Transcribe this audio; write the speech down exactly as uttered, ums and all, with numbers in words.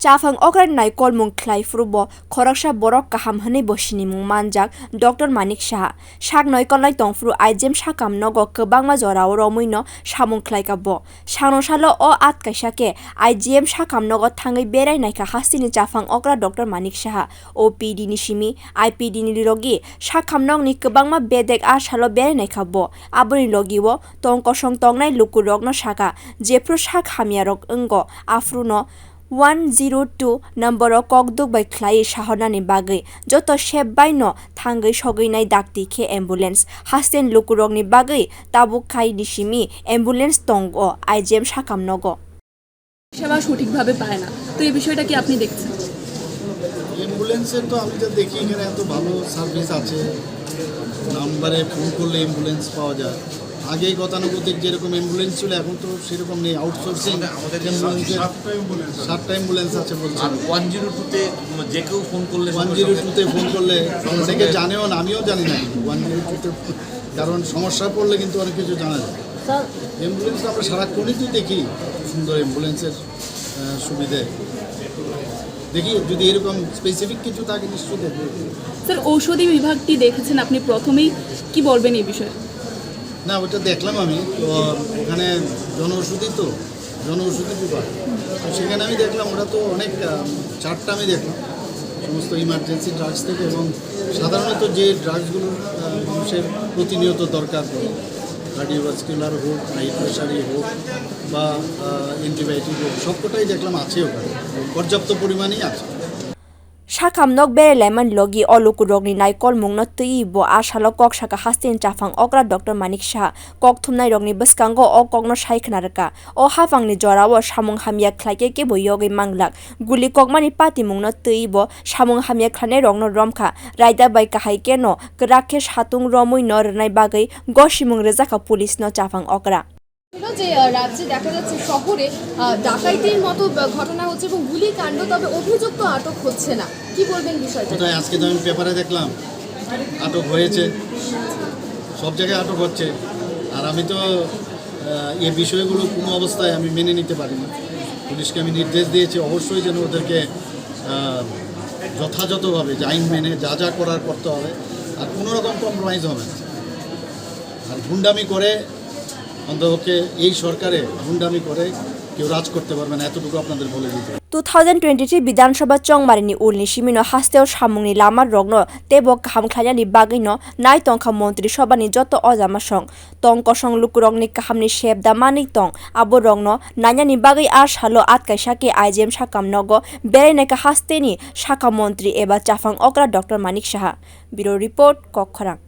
Chaphang okrani naikolmung khlai phuru bo khoroksa borok kaham hwnwi bo sinimung manjak Doctor Manik Saha. Sak noikolnai tong phuru I G M sakam nogo kwbangma jorao romwi no samung khlai ka bo. Sakno salo o at kaisa khe I G M sakam nogo thangwi berai naikha hasteni chaphang okra Doctor Manik Saha. O P D ni simi I P D ni logi sakam nokni kwbangma bedek a salo berai naikha bo. Aboni logi o tong kosong tongnai lukurokno saka, jephru sak hamyarok wngo, aphruno one zero two number o kokduk bai khlaiwi sahornani bagwi joto sep bai no thangwi sogwinai dakti khe ambulance. Hasteni lukurokni bagwi tabuk khai ni simi ambulance tongo I G M sakam nogo. সেবা সঠিকভাবে পায় না। তো এই বিষয়টা কি আপনি দেখছেন? অ্যাম্বুলেন্সের তো আমি যা দেখি এখানে এত ভালো সার্ভিস আছে, নাম্বারে ফোন করলে অ্যাম্বুলেন্স পাওয়া যায়। আগে গতানুগতিক যেরকম অ্যাম্বুলেন্স ছিল, এখন তো সেরকম নেই, আউটসোর্সিং। আমাদের অ্যাম্বুলেন্সের সাতটা অ্যাম্বুলেন্স আছে। সাতটা অ্যাম্বুলেন্স আছে বলছেন। আর ওয়ান জিরো টুতে যে কেউ ফোন করলে ওয়ান জিরো টুতে ফোন করলে অনেকে জানেও না, আমিও জানি না কিন্তু ওয়ান জিরো টুতে, কারণ সমস্যা পড়লে কিন্তু অনেক কিছু জানা যায়। স্যার, অ্যাম্বুলেন্স আমরা সারাক্ষণই তো দেখি, সুন্দর অ্যাম্বুলেন্সের আহ, সুবিধে। দেখি, যদি এরকম স্পেসিফিক কিছু থাকে, নিশ্চয়ই দেখবো। স্যার, ঔষধি বিভাগটি দেখেছেন আপনি প্রথমেই, কি বলবেন এই বিষয়ে? না, ওটা দেখলাম আমি। তো ওখানে জনঔষধি তো, জনঔষধি বিভাগ। তো সেখানে আমি দেখলাম ওরা তো অনেক, আহ, চার্টটা আমি দেখলাম সমস্ত ইমার্জেন্সি ড্রাগস থেকে, এবং সাধারণত যে ড্রাগসগুলো, আহ, মানুষের প্রতিনিয়ত দরকার পড়ে, কার্ডিওভাস্কুলার হোক, হাই প্রেশারই হোক, বা, আহ, অ্যান্টিবায়োটিক হোক, সবকটাই দেখলাম আছে ওখানে, পর্যাপ্ত পরিমাণেই আছে। Sakam nok berai laimani logi o lukurokni naikolmungno twiwi bo a salo kok saka hasteni chaphang okra Doctor Manik Saha. Kok thumnairokni bwskango o kokno sai khna rwkha. O haphangni jorao samung hamya khlaikhe kebo yogwi manglak. Guli kokmani patimungno twiwi bo samung hamya khlainairokno romkha. Raida bai kahai khe no kwrak khe satung romwi no rwnai bagwi gosimung rwjakha police no chaphang okra. হলো যে, আহ, রাজ্যে দেখা যাচ্ছে শহরে, আহ, ডাকাতির মতো, আহ, ঘটনা হচ্ছে এবং গুলিকাণ্ড, তবে অভিযুক্ত আটক হচ্ছে না। কি বলবেন বিষয়টা? কোথায়? আজকে তো আমি পেপারে দেখলাম আটক হয়েছে, সব জায়গায় আটক হচ্ছে। আর আমি তো, আহ, এই বিষয়গুলো কোনো অবস্থায় আমি মেনে নিতে পারি না। পুলিশকে আমি নির্দেশ দিয়েছি অবশ্যই যেন ওদেরকে, আহ, যথাযথভাবে যে আইন মেনে যা যা করার করতে হবে, আর কোনো রকম কম্প্রোমাইজ হবে না। আর গুন্ডামি করে অন্তপক্ষে এই সরকারে গুন্ডামি করে কেউ রাজ করতে পারবে না, এতটুকু আপনাদের বলে দিতে। Two thousand twenty-three Bidhan Sabha chongmarini ulni simino hasteo samungni lama rokno teibo kaham khlainani bagwino nai tongkha Montri Sabhani joto ojamasong. Tong kosong lukurokni kahamni sebda manwi tong, aborokno nainani bagwi a salo atkaisa khe I G M sakam nogo berai naikha hasteni sakha montri eba chaphang okra Doctor Manik Saha. Bureau Report, Kokkhorang.